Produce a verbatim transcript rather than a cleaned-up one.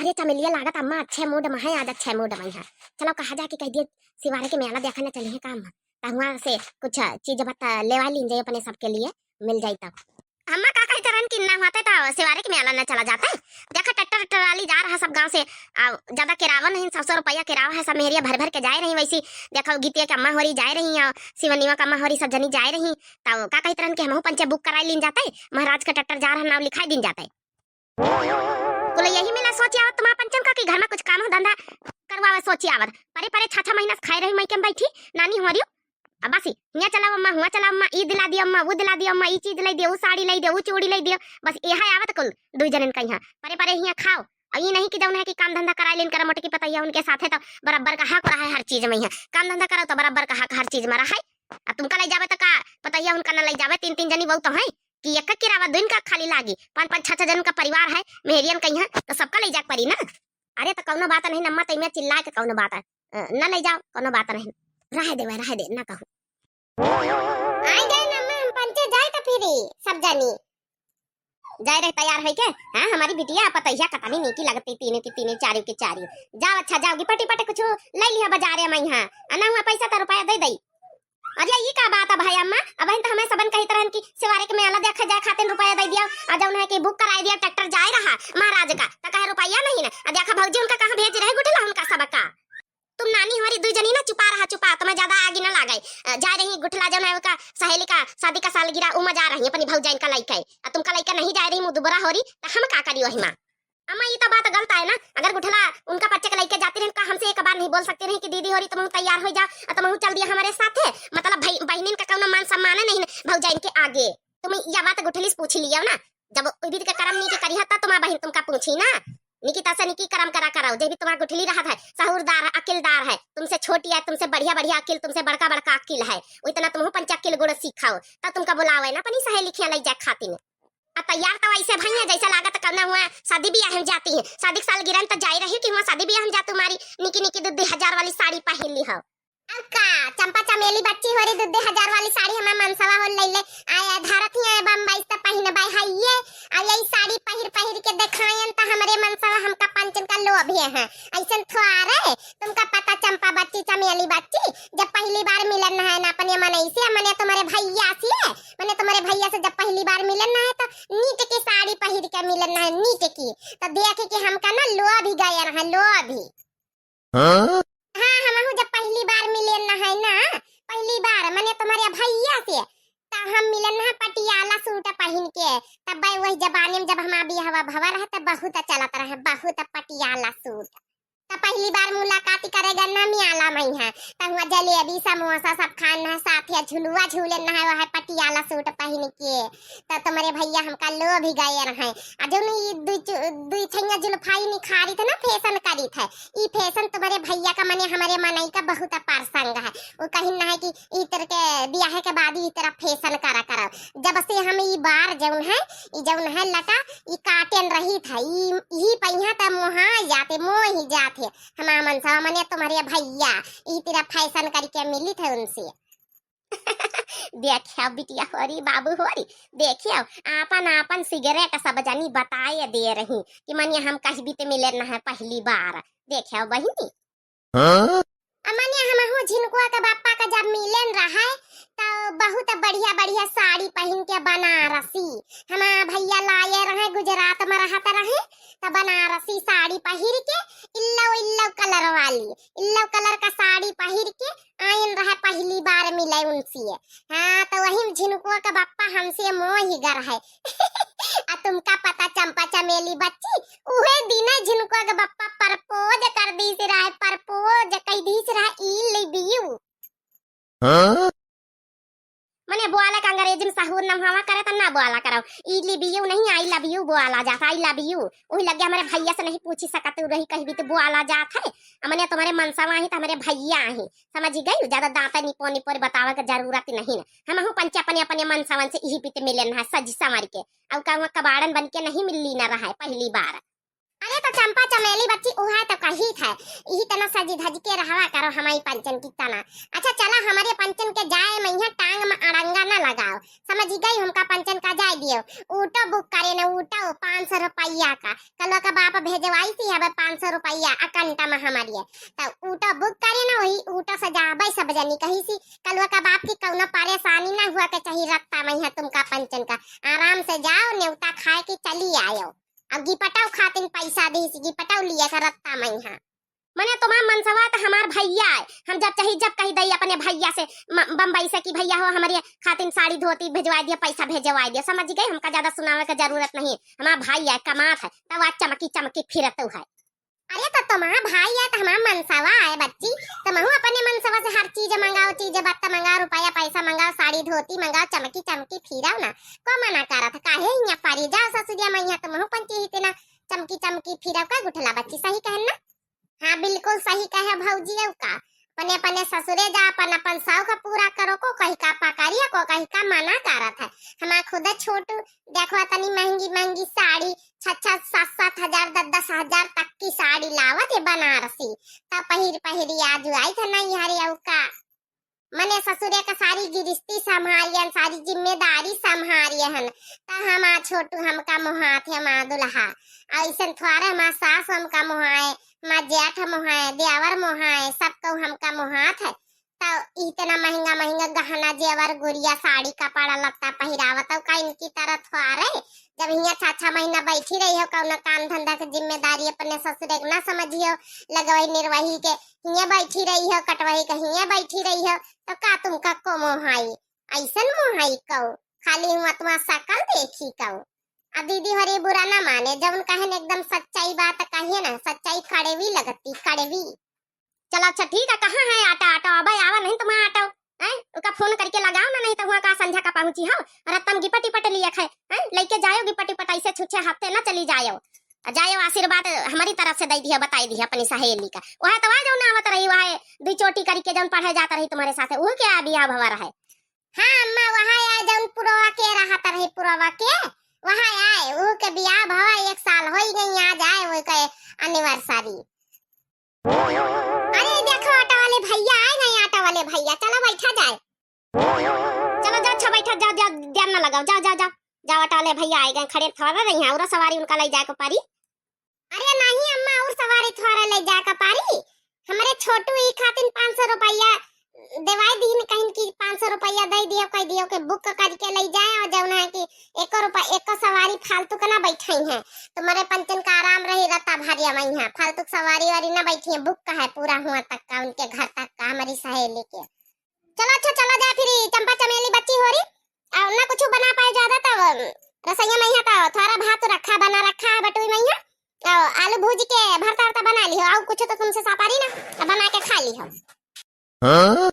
अरे चमेलिया, लागत अम्मा अच्छे मूड में है, आज अच्छे मूड में है। चलो कहा जाके कह दिए, सिवारे के मेला देखा न चली है काम में, त हुआ से कुछ चीज बता लेवा लीन जाए अपने सबके लिए, मिल जाई तब। अम्मा का कही तरन कि ना होते तो सिवारे के मेला न चला जाते। देखा ट्रैक्टर ट्राली जा रहा सब गाँव से, आ, ज्यादा किरावा नहीं, सौ सौ रुपया किरावा है, सब मेहरिया भर भर के जाए रही। वैसी देखो गीतिया के अम्मा होरी जाए रही और शिवनिया का अम्मा होरी सब जनी जाए रही, तब का कही तरन कि हमहू पंचे बुक कराई लीन जाते, महाराज का ट्रैक्टर जा रहा, नाव लिखाई दीन जाते। कुल यही मिला सोच आवत तुम्हारा पंचन का कि घर में कुछ काम हो धंधा करवावे सोच आवत। परे परे छह छह महीना से खाए रही मइके में बैठी नानी हो रही। अब बस हियाँ चलाओ अम्मा, हुआँ चलाओ अम्मा, ई दिला दियो अम्मा, वो दिला दियो अम्मा, ई चीज लाई दियो, वो साड़ी लाई दियो, वो चूड़ी लाई दियो। बस यह आवत कुल दुई जनन का यहाँ परे परे हियाँ खाओ। और ये नहीं कि जौन है कि काम धंधा कराए लेन करा मोटकी पतैया उनके साथे तो बराबर का हक रहा है हर चीज में। यहाँ काम धंधा करो तो बराबर का हक हर चीज में रहा है। अब तुमका लाई जावे तो का पतैया उनका ना लाई जावे, तीन तीन जनी बहुत तो है कि एक किरावा दिन का खाली लागी, पाँच पाँच छह छह जन का परिवार है मेहरियन का यहाँ, तो सबका लाई जाके पड़ी ना। अरे तो कौनो बात नहीं अम्मा, तैमे चिल्ला के कौनो बात है, अ, न ले जाओ, कौनो बात नहीं, रह दे, रह दे, ना कहूँ। आई गए ना अम्मा, हम पंचे जाए तो फिर सब जानी। जाए रहे तैयार है के? हाँ, हमारी बिटिया पतैया कतनी नीकी लगती, तीनों की तीनों, चारों की चारों। जाओ, अच्छा जाओगी, पटी पटे कुछ ले लिया बाजारे में यहाँ, अना हुआ पैसा तो रुपया दे दई। अरे ई का बात है भाई अम्मा, अब तो हमें सबन कहित रहन कि सिवारे के मेला देखे जाए खातिर रुपया दे दिया, और जौन है कि बुक कराए दिया ट्रैक्टर जाए रहा महाराज का, तो कहे रुपया नहीं ना। अब देखा भौजी उनका कहाँ भेज रहे गुठला उनका सबका। तुम नानी हमारी दुई जनी ना चुपा रहा, चुपा, तुम्हें ज्यादा आगी ना लागे। अ, जा रही गुठला जौन है का सहेली का शादी का सालगिरह, उमा जा रही अपनी भौजाइन का लइके, आ तुमका लइके नहीं जा रही मुँह दुबरा हो रही, तो हम का करी वही माँ। अम्मा, ई तो बात गलत है ना। अगर गुठला उनका पच्चे के लइके जाती रही, का हमसे एक बार नहीं बोल सकती रही कि दीदी हो रही, तुम तैयार हो जाओ, और तुम चल दिया हमारे साथे? मतलब भाई, बहनिन का कौनो मान सम्मान नहीं ना भौजाइन के आगे। तुम यह बात गुठली से पूछ लिया ना, जब उबित के करम नीकी करी है, तब तुम्हारा बहन तुमका पूछी ना। नीकी तसे नीकी करम करा करो, जे भी तुम्हारा गुठली रहत है, सहूरदार है, अकिलदार है, तुमसे छोटी है, तुमसे बढ़िया बढ़िया अकिल, तुमसे बड़का बड़का अकिल है, वो इतना तुम पंच अकिल गुण सीखाओ, तब तुमका बुलावे ना अपनी सहेली खिया लई जाए खातिर। आ तैयार तो ऐसे भई है जैसे लागत कौना हुआ शादी ब्याह में जाती है। शादी के सालगिरह में तो जाए रही कि हुआ शादी ब्याह में जा तुम्हारी निकी निकी दू दू हजार वाली साड़ी पहन ली हो। अब का चंपा चमेली बच्ची हो रही, दू दू हजार वाली साड़ी हमार मनसवा हो ले ले आया धरत ही आए बम्बई से पहनबे है ये। आ यही साड़ी पहिर पहिर के देखायन तो हमरे मनसवा हमका पंचन का लोभ है। ऐसन थोड़े तुमका पता चंपा बच्ची चमेली बच्ची, जब पहली बार मिलन है ना अपने मनई से, मने तुम्हारे भैया से, मने तुम्हारे भैया से जब पहली बार मिलन है तो नीट की साड़ी पहिर के मिलन है, नीट की। तो देख के हमका ना लोभ ही गया रहा, लोभ ही। हाँ? हाँ, हमहू जब पहली बार मिलन है ना, पहली बार मने तुम्हारे भैया से, तब हम मिलन है पटियाला सूट पहिन के। तब वही जमाने में जब हमारा बियाहवा भवा रहा, तब बहुत चलत रहे, बहुत पटियाला सूट। त पहली बार मुलाकात करे गन ना मियाला मई है, त हुआ जलेबी समोसा सब खान है, साथ ही झुलुआ झूले ना है, वह पटियाला सूट पहन के। त तुम्हारे भैया हमका लोभ ही गए रहे। आ जौन ई दुई चु-, दुई छैया जुल्फाई निखारी थे ना, फैशन करी थे, ई फैशन तुम्हारे भैया का मने हमरे मनई का बहुत पसंद है। वो कहिन ना है कि ई तरह के बियाह के बाद ई तरह फैशन करा करो। जब से हम ई बार जौन है, ई जौन है लटा, ई काटेन रही था, ई, ई पहिया त मोहा जाते, मोह ही जाते। हमार मनसवा मने तुम्हारे भैया, ई तेरा फैशन करके मिली थे उनसे। देखियो बिटिया होरी, बाबू होरी, देखियो, आपन आपन सिगरेट सब जनी बताए दे रही कि मने हम कहीं भी ते मिले न है पहली बार। देखियो बहिनी। हाँ? अमने हमहू झिनकुआ के बापा का जब मिलेन रहे, त बहुत बढ़िया बढ़िया साड़ी पहिन के बनारसी, हमार भैया लाए रहे, गुजरात में रहत रहे, त बनारसी साड़ी पहिर के, इल्लो इल्लो कलर वाली, इल्लो कलर का साड़ी पहिर के आयन रहे, पहली बार मिले उनसे। हाँ, त वही झिनकुआ के बापा हमसे मोह ही गर है। आ तुमका पता चंपा चमेली बच्ची, उहे दिन झिनकुआ के बप्पा प्रपोज कर दीस रहे, प्रपोज कई दीस रहे, "I love you।" हाँ? मने बोला का अंग्रेजी में सहूर न हवा करे त ना बोला करो। "I love you" नहीं, "I love you" बोला जाता, "I love you।" वही लगे हमारे भैया से नहीं पूछी सकत रही, कहीं भी तो बोला जात है। मने तुम्हारे मनसवा ही तो हमारे भैया ही, समझ गई? ज्यादा दांत निपो निपोर बतावे के जरूरत नहीं है। हमहू पंचे अपने अपने मनसवन से यही बीते मिलेन है सज संवर के। अब कहूँ कबाड़न बन के नहीं मिलली न रहा है पहली बार। अरे तो चंपा चमेली बच्ची, उहै तो कहित है, इही तना सजी धज के रहवा करो हमरी पंचन की तना। अच्छा चला, हमरे पंचन के जाए मइहाँ टांग में अड़ंगा न लगाओ, समझ गई? हमका पंचन का जाए दियो। ऊटो बुक करे न, ऊटो पाँच सौ रुपया का, कलवा का बाप भेजवाइस ही हवे पाँच सौ रुपया अकंटा में हमरे। तो ऊटो बुक करे न, वही ऊटो से जाबे सब जनी। कहिस ही कलवा का बाप की कउनो परेशानी न हुआ के चाही रत्ता मइहाँ तुमका पंचन का, आराम से जाओ, नेवता खाए के चली आयो। अब गिपटउ खातिन पैसा दिहिस, गिपटउ लिया का रत्ता मइहाँ। मने तुम्हार मनसवा त हमार भइया है, हम जब चाही जब कही दई अपने भइया से म-, बम्बई से कि भइया हो हमरे खातिन साड़ी धोती भेजवाइ दिया, पैसा भेजवाइ दिया, समझ गए? हमका ज्यादा सुनावे के जरूरत नहीं है, हमार भाई है, कमात है, तब आज चमकी चमकी फिरतउ है। अरे तो तुम्हार भाई है तो हमार मनसवा है बच्ची, तुमहू अपने मनसवा से हर चीज मंगाओ, चीज बत्ता मंगाओ, रुपया पैसा मंगाओ, साड़ी धोती मंगाओ, चमकी चमकी फिरउ ना, को मना करत है? काहे हियाँ परी जाओ ससुरिया मइहाँ, तुमहू पंची ही तना चमकी चमकी फिरउ का गुठला बच्ची, सही कहन ना? हाँ, बिल्कुल सही कहे भौजी, अउ का? अपने, अपने ससुरे जा, अपन, अपन शौक पूरा करो, को कही का पकड़िया, को कही का मना करत है। हमार खुद छोटू, देखो, इतनी महंगी, महंगी साड़ी, छह, छह, सात, सात हजार, दस, दस हजार तक की साड़ी लावत है बनारसी, तब पहिर, पहिरी आज आई था नहीं हरे, अउ का? मने ससुरे का सारी गिरस्ती संभारियन, सारी जिम्मेदारी संभारियन, त हमार छोटू हमका मोहात है, हमार दुल्हा। अइसन थोड़े हमार सास हमका मोहाए, हमार जेठ मोहाए, देवर मोहाए, सब कहू हमका मोहात है। त इतना महंगा महंगा गहना जेवर गुरिया साड़ी कपड़ा लत्ता पहिरावत हो का इनकी तरह थोड़े? जब हियाँ छह छह महीना बैठी रही हो, कउनो काम धंधा के जिम्मेदारी अपने ससुरे के ना समझियो, लगवही निरवही के हियाँ बैठी रही हो, कटवही के हियाँ बैठी रही हो, तो का तुमका को मोहाई? अइसन मोहाई कउ, खाली हुआँ तुम्हार शकल देखी कउ। आ दीदी होरी बुरा ना माने, जउन कहन एकदम सच्चाई बात कहिए ना, सच्चाई कड़वी लगती, कड़वी। चलो अच्छा ठीक है, कहाँ है आटा? आटा अब आवा नहीं तुम्हार आटा, हैं? ओका फोन करके लगाओ ना, नहीं तो हुआँ का संझा का पहुँची हो, रत्तम गिपट टिपट लिया खाए, हैं? लेके जायो गिपट टिपट, ऐसे छुच्छे हफ्ते ना चली जायो। आ जायो आशीर्वाद हमारी तरफ से दे दिया, बताई दिया अपनी सहेली का। वह तो आ जाओ ना, आवत रही, वह दुई चोटी करके जउन पढ़े जात रही तुम्हारे साथ, वो क्या बियाह भवा रहे? हाँ अम्मा, वह आए जउन पुरवा के रहत रही, पुरवा के, वह आए, वो के बियाह भवा एक साल होई गई, आज आए वो के anniversary। अरे देखो, ऑटो वाले भइया आए गए, ऑटो वाले भइया, चलो बैठा जाए। चलो जाओ, अच्छा बैठा जाओ, जाओ, देर ना लगाओ, जाओ, जाओ, जाओ, जाओ, ऑटो वाले भइया आए गए, खड़े थोड़ा रही हैं, और सवारी उनका ले जाए को पारी। अरे नहीं अम्मा, और सवारी थोड़ा ले जाए को पारी, हमरे छोटू ई खातिन पाँच सौ रुपया देवाई दीन, कहिन कि पाँच सौ रुपया दे दियो, कह दियो कि बुक करके ले जाए, और जउन है कि एको रुपया, एको सवारी फालतू के ना बैठाई है, तुम्हारे पंचन का आराम रही, रत्ता भरिया वहीं है, फालतू के सवारी वारी ना बैठी है, बुक का है पूरा हुआँ तक का, उनके घर तक का, हमारी सहेली के। चलो अच्छा, चला जाए फिर, चंपा चमेली बच्ची होरी, और ना कुछ बना पाए ज्यादा, तो रसोइया मइहाँ तो थोड़ा भात रखा, बना रखा है बटुई मइहाँ, और आलू भूज के भरता वर्ता बना लिहो, और कुछ तो तुमसे सापारी ना, तो बना के खा लिहो। हाँ?